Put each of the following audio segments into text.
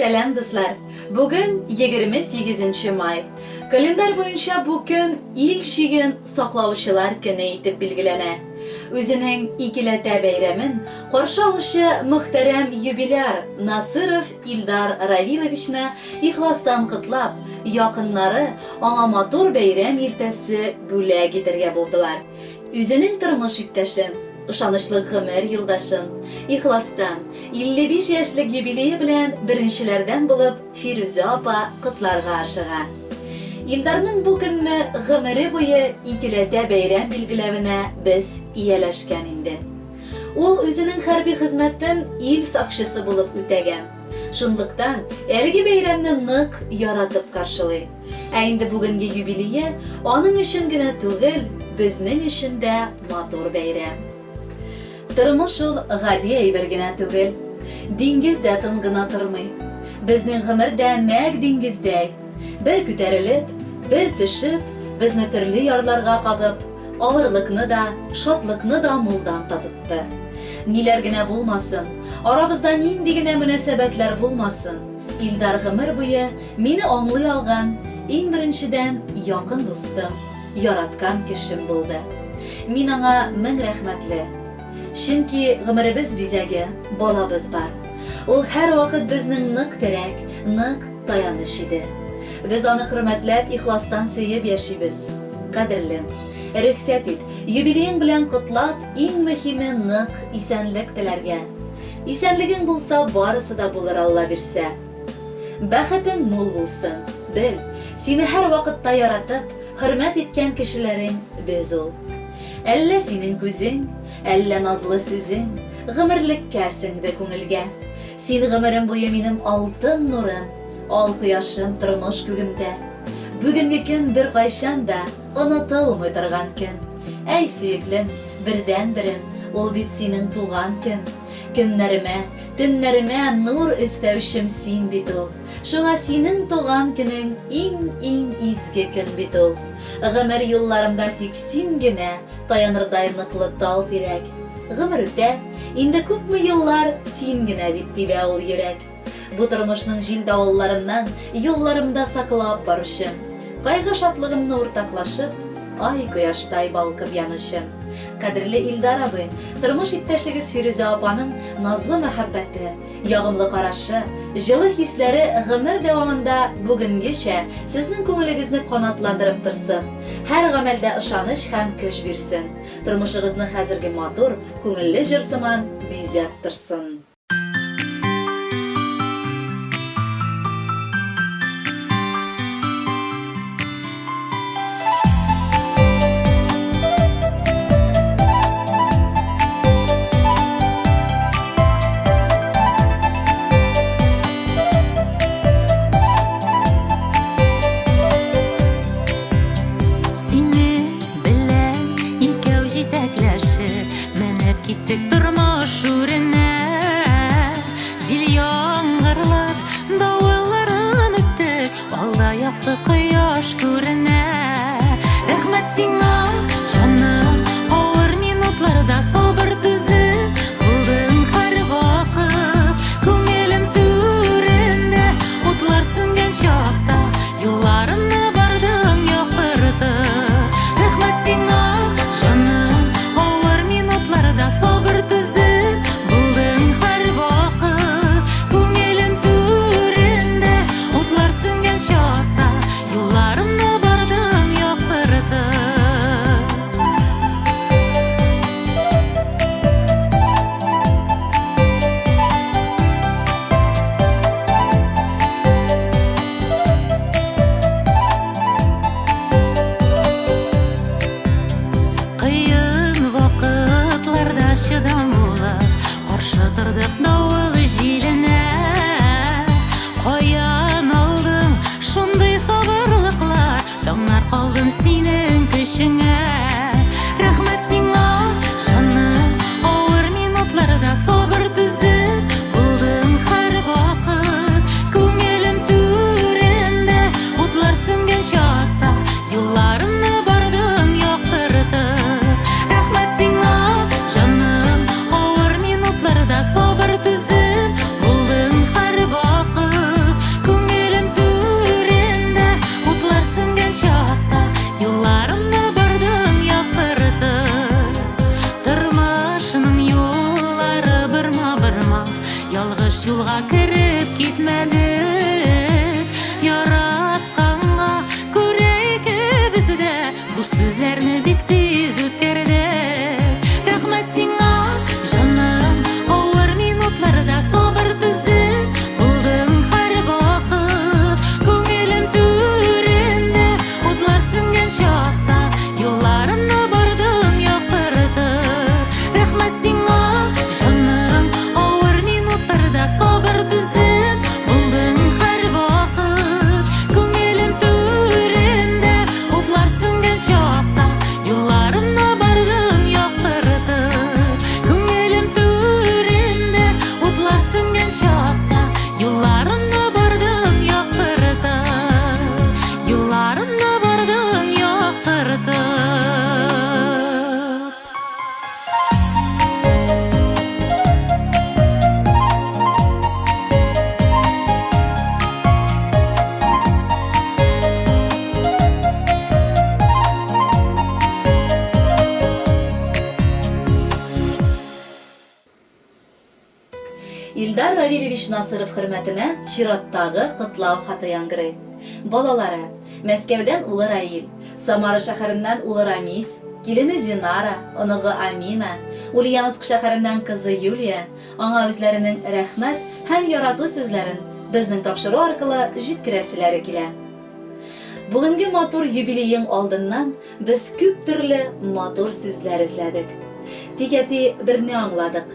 Сәлам, дуслар! Бүген 28 май. Календарь буенча бу көн ил чиген саклаучылар көне итеп билгеләнә. Үзенең икеләтә бәйрәмен каршы алучы мөхтәрәм юбиляр Насыров Илдар Равиловичны ихластан котлап, якыннары аңа матур бәйрәм иртәсе бүләк итәргә булдылар. Үзенең тормыш иптәшен, ышанычлы гомер юлдашын, ихластан, 55 яшьлек юбилее белән беренчеләрдән булып Фирүзә апа котларга ашыга. Илдарның бу көнне гомере буе икеләтә бәйрәм билгеләвенә без ияләшкән инде. Ул үзенең хәрби хезмәтен ил сакчысы булып үтәгән. Шунлыктан, әлеге бәйрәмне нык яратып каршылый. Ә инде бүгенге юбилее аның өчен генә түгел, безнең өчен дә матур бәйрәм. Тормыш ул гади әйбер генә түгел. Диңгез дә тын гына тормый. Безнең гомер дә нәкъ диңгездәй. Бер күтәрелеп, бер төшеп, безне төрле ярларга кагып, авырлыкны да, шатлыкны да мулдан татытты. Ниләр генә булмасын, арабызда нинди генә мөнәсәбәтләр булмасын, Илдар гомер буе мине аңлый алган, иң беренчедән, якын дустым, яраткан кешем булды. Мин аңа мең рәхмәтле. Чөнки гомеребез бизәге, балабыз бар. Ул һәрвакыт безнең нык терәк, нык таяныч иде. Без аны хөрмәтләп, ихластан сөеп яшибез. Кадерлем, рөхсәт ит, юбилеең белән котлап, иң мөһиме нык исәнлек теләргә. Исәнлегең булса, барысы да булыр Алла бирсә. Бәхетең мул булсын. Бел, сине һәрвакытта яратып, хөрмәт иткән кешеләрең без ул. Әллә синең күзең, әллә назлы сүзең гомерлеккә сеңде күңелгә. Син гомерем буе минем алтын нурым, ал кояшым тормыш күгемдә. Бүгенге көн беркайчан да онытылмый торган көн. Әй, сөеклем, бердәнберем, ул бит синең туган көн. Көннәремә, төннәремә нур өстәүчем син бит ул. Шуңа синең туган көнең иң-иң изге көн бит ул. Гомер юлларымда тик син генә таянырдай ныклы тал тирәк. Гомер үтә, инде күпме еллар син генә дип тибә ул йөрәк. Бу тормышның җил-давылларыннан юлларымда саклап баручым, кайгы-шатлыгымны уртаклашып, ай-кояштай балкып янучым. Кадерле Илдар абый, тормыш иптәшегез Фирүзә апаның назлы мәхәббәте, ягымлы карашы, җылы хисләре гомер дәвамында бүгенгечә сезнең күңелегезне канатландырып торсын, һәр гамәлдә ышаныч һәм көч бирсен, тормышыгызны хәзерге матур, күңелле җыр сыман бизәп торсын. Синең белән икәү җитәкләшеп Менеп киттек тормыш үренә. Җил яңгырлар, давылларын үттек, Алда якты кояш күренә. Рәхмәт сиңа, җаным, авыр минутларда сабыр түзем булдың һәрвакыт. Күңелем түрендә утлар сүнгән чакта юлларымны бардың яктыртып. Рәхмәт сиңа, җаным, авыр минутларда сабыр түзем булдың һәрвакыт. Күңелем түрендә утлар сүнгән чакта юлларымны бардың яктыртып. Кыен вакытларда чыдам булып, каршы тордык давыл җиленә. Каян алдың шундый сабырлыклар, таңнар калдым синең көчеңә. Рәхмәт сиңа, җаным, авыр минутларда сабыр түзеп булдың һәрвакыт. Күңелем түрендә утлар сүнгән чакта юлларымны бардың яктыртып. Рәхмәт сиңа, җаным, авыр минутларда сабыр түзеп булдың. Илдар Равилевич Насыров хөрмәтенә чираттагы котлау хаты яңгырый. Балалары, Мәскәүдән улы Раил, Самара шәһәреннән улы Рамис, килене Динара, оныгы Амина, Ульяновск шәһәреннән кызы Юлия аңа үзләренең рәхмәт һәм ярату сүзләрен безнең тапшыру аркылы җиткерәселәре килә. Бүгенге матур юбилеең алдыннан без күп төрле матур сүзләр эзләдек. Тик, әти, берне аңладык,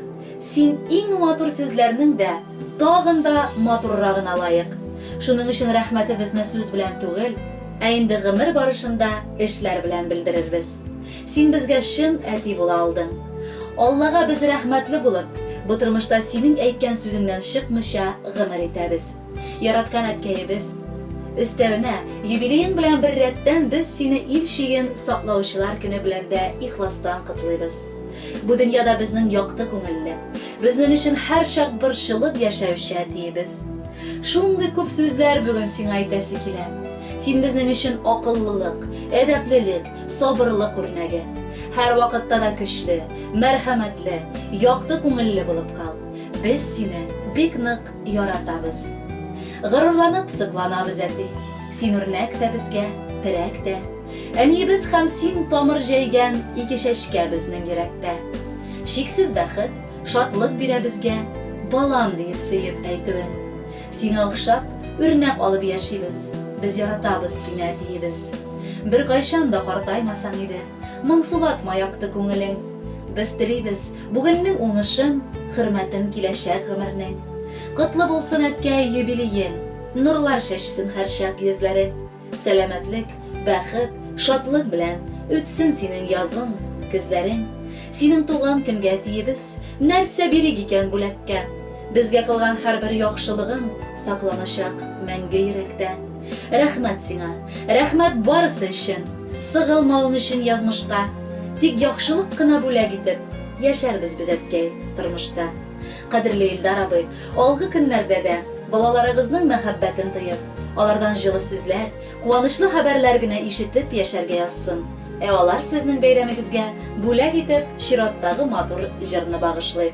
син иң матур сүзләрнең дә тагын да матуррагына лаек. Шуның өчен рәхмәтебезне сүз белән түгел, ә инде гомер барышында эшләр белән белдерербез. Син безгә чын әти була алдың. Аллага без рәхмәтле булып, бу тормышта синең әйткән сүзеңнән чыкмыйча гомер итәбез. Яраткан әткәебез! Өстәвенә, юбилеең белән беррәттән без сине ил чиген саклаучылар көне белән дә ихластан котлыйбыз. Бу дөньяда безнең якты күңелле, безнең өчен һәрчак борчылып яшәүче әтиебез. Шундый күп сүзләр бүген сиңа әйтәсе килә. Син безнең өчен акыллылык, әдәплелек, сабырлык үрнәге. Һәрвакытта да көчле, мәрхәмәтле, якты күңелле булып кал. Без сине бик нык яратабыз. Горурланып сокланабыз, әти. Син үрнәк тә безгә, терәк тә. Әниебез һәм син тамыр җәйгән ике чәчкә безнең йөрәктә. Чиксез бәхет, шатлык бирә безгә, балам диеп сөеп әйтүең. Сиңа охшап, үрнәк алып яшибез, без яратабыз сине, әтиебез. Беркайчан да картаймасаң иде. Моңсулатма якты күңелең. Без телибез бүгеннең уңышын, Хөрмәтен киләчәк гомернең. Котлы булсын, әткәй, юбилеең, Нурлар чәчсен һәрчак йөзләрең. Сәламәтлек, бәхет, шатлык белән Үтсен синең язың, көзләрең. Синең туган көнгә, әтиебез, Нәрсә бирик икән бүләккә? Безгә кылган һәрбер яхшылыгың Сакланачак мәңге йөрәктә. Рәхмәт сиңа, рәхмәт барысы өчен! Сыгылмавың өчен язмышка. Тик яхшылык кына бүләк итеп, Яшәрбез без, әткәй, тормышта. Кадерле Илдар абый, алгы көннәрдә дә балаларыгызның мәхәббәтен тоеп, алардан җылы сүзләр, куанычлы хәбәрләр генә ишетеп яшәргә язсын. Ә алар сезнең бәйрәмегезгә бүләк итеп чираттагы матур җырны багышлый.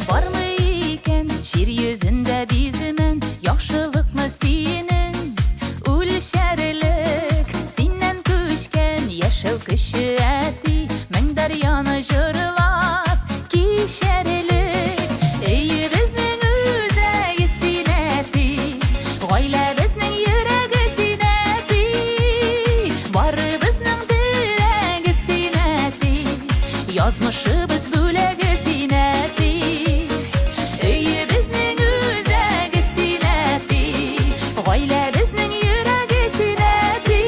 Бармы икән җир йөзендә биземен яхшылыкны синең Үлчәрлек синнән күчкән яшәү көче, әти, мең дәрьяны җырлап кичәрлек. Өебезнең үзәге син, әти, гаиләбезнең йөрәге син, әти, барыбызның терәге син, әти, язмышыбыз бүләге син, әти. Өебезнең үзәге син, әти, Гаиләбезнең йөрәге син, әти,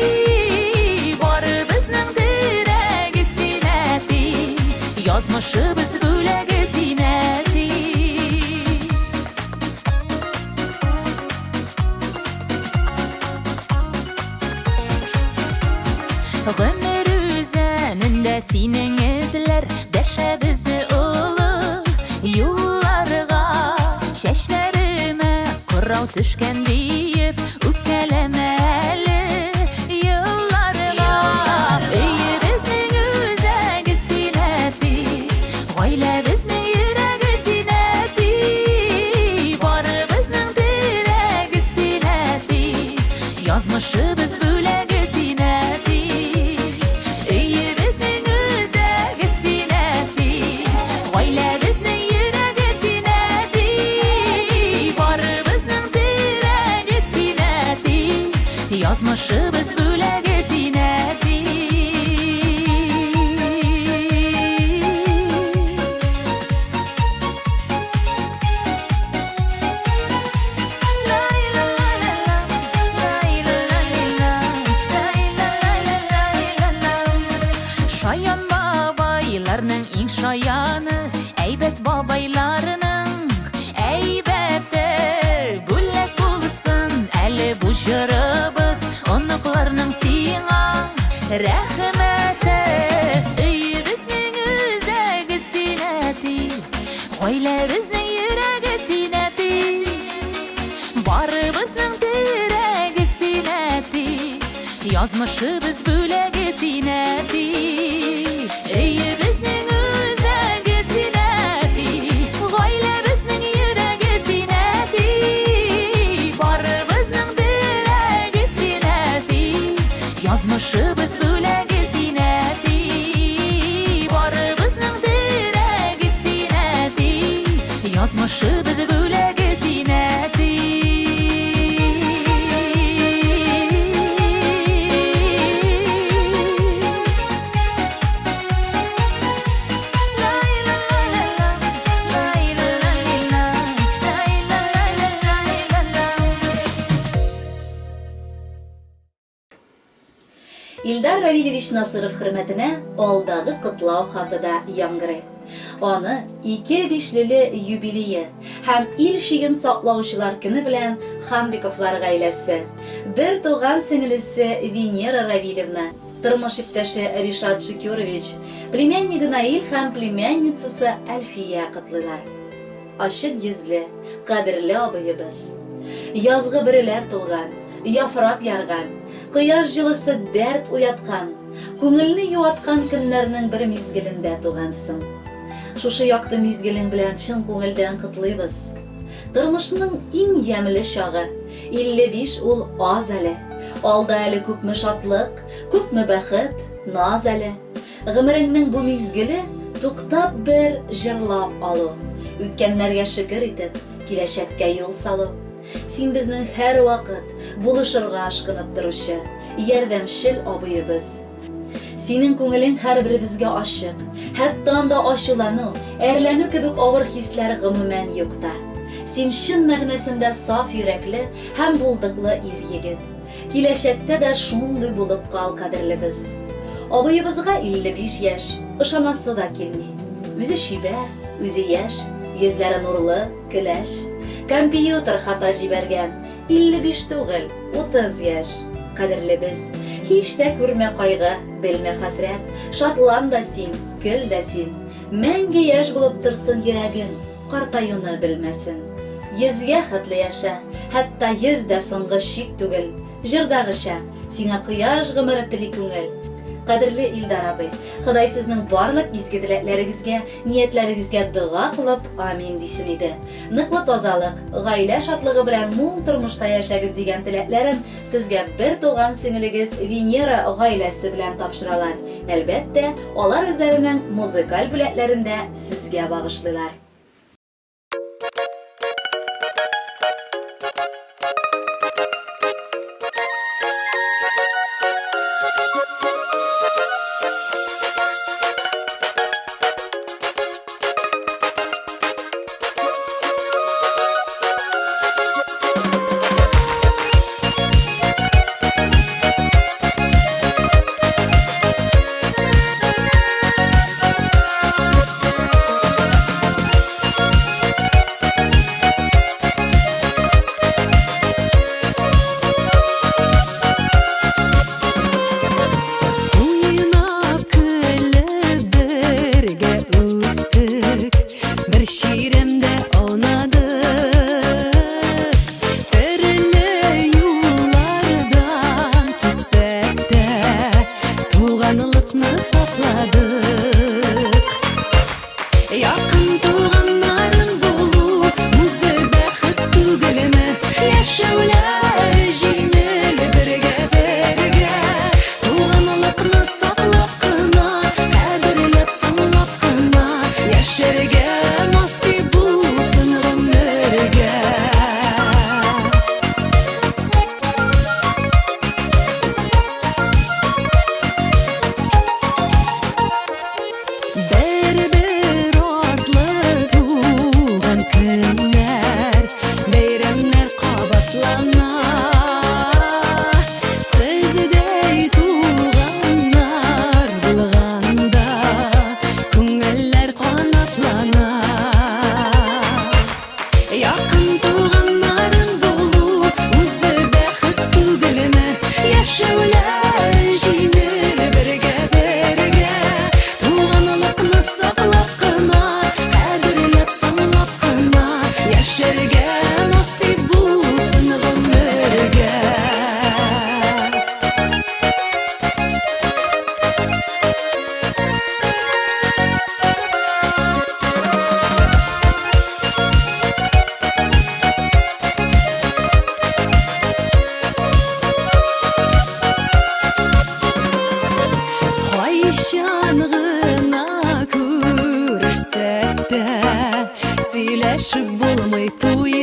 Барыбызның терәге син, әти, Язмышыбыз бүләге син, әти. Гомер үзәнендә синең эзләр Дәшә безне олы юлларга. Чәчләремә кырау төшкән диеп Үпкәләмә әле елларга. Өебезнең үзәге син, әти, Гаиләбезнең йөрәге син, әти, Барыбызның терәге син, әти, Язмышыбыз бүләге син, әти. Өебезнең үзәге син, әти. Гаиләбезнең йөрәге син, әти. Барыбызның терәге син, әти. Язмышыбыз бүләге син, әти. Шаян бабайларның иң шаяны, әйбәт бабайларның әйбәте. Бүләк булсын әле бу җырыбыз, оныкларның сиңа рәхмәте. Өебезнең Язмышыбыз бүләге син, әти. Өебезнең үзәге син, әти. Гаиләбезнең йөрәге син, әти. Барыбызның терәге син, әти. Язмышыбыз бүләге син, әти. Барыбызның терәге син, әти. Язмышыбыз бүләге син, әти. Илдар Равилевич Насыров хөрмәтенә алдагы котлау хаты да яңгырый. Аны ике бишлеле юбилее һәм ил чиген саклаучылар көне белән Ханбиковлар гаиләсе, бер туган сеңелесе Венера Равилевна, тормыш иптәше Ришат Шөкюрович, племяннигы Наил һәм племянницасы Әлфия котлыйлар. Ачык йөзле, кадерле абыебыз. Язгы бөреләр тулган, яфрак ярган, кояш җылысы дәрт уяткан, күңелне юаткан көннәрнең бер мизгелендә тугансың. Шушы якты мизгелең белән чын күңелдән котлыйбыз. Тормышның иң ямьле чагы, 55 ул аз әле. Алда әле күпме шатлык, күпме бәхет, наз әле. Гомереңнең бу мизгеле туктап бер җырлап алу, үткәннәргә шөкер итеп, киләчәккә юл салу. Син безнең һәрвакыт булышырга ашкынып торучы, ярдәмчел абыебыз. Синең күңелең һәрберебезгә ачык, хәтта анда ачулану, әрләнү кебек авыр хисләр гомумән юк та. Син чын мәгънәсендә саф йөрәкле һәм булдыклы ир-егет. Киләчәктә дә шундый булып кал, кадерлебез. Абыебызга 55 яшь, ышанасы да килми. Үзе чибәр, үзе яшь, йөзләре нурлы, көләч. Компьютер хата җибәргән, 55 түгел, 30 яшь. Кадерлебез, һич тә күрмә кайгы, белмә хәсрәт, шатлан да син, көл дә син. Мәңге яшь булып торсын йөрәгең. Картаюны белмәсен. Йөзгә хәтле яшә, хәтта 100 дә соңгы чик түгел. Җырдагыча, сиңа кояш гомере тели күңел. Кадерле Илдар абый, Ходай сезнең барлык изге теләкләрегезгә, ниятләрегезгә дога кылып, амин дисен иде. Ныклы тазалык, гаилә шатлыгы белән мул тормышта яшәгез дигән теләкләрен сезгә бертуган сеңелегез Венера гаиләсе белән тапшыралар. Әлбәттә, алар үзләренең музыкаль бүләкләрен дә сезгә багышлыйлар. Уйнап, көлеп бергә үстек, бер чирәмдә аунадык. Төрле юллардан китсәк тә, туганлыкны сакладык. Якын туганнарың булу үзе бәхет түгелме? Яшәүләр җиңел бергә-бергә. Туганлыкны саклап кына, кадерләп соңлап кына яшәргә насыйп булсын гомергә. Бер-бер артлы туган көннәр, бәйрәмнәр кабатлана. Сездәй туганнар булганда, күңелләр канатлана. Якын туганнарың булу үзе бәхет түгелме? Яшәүләр җиңел бергә-бергә. Туганлыкны саклап кына, кадерләп соңлап кына яшәргә насыйп булсын гомергә. Сөйләшеп булмый туй.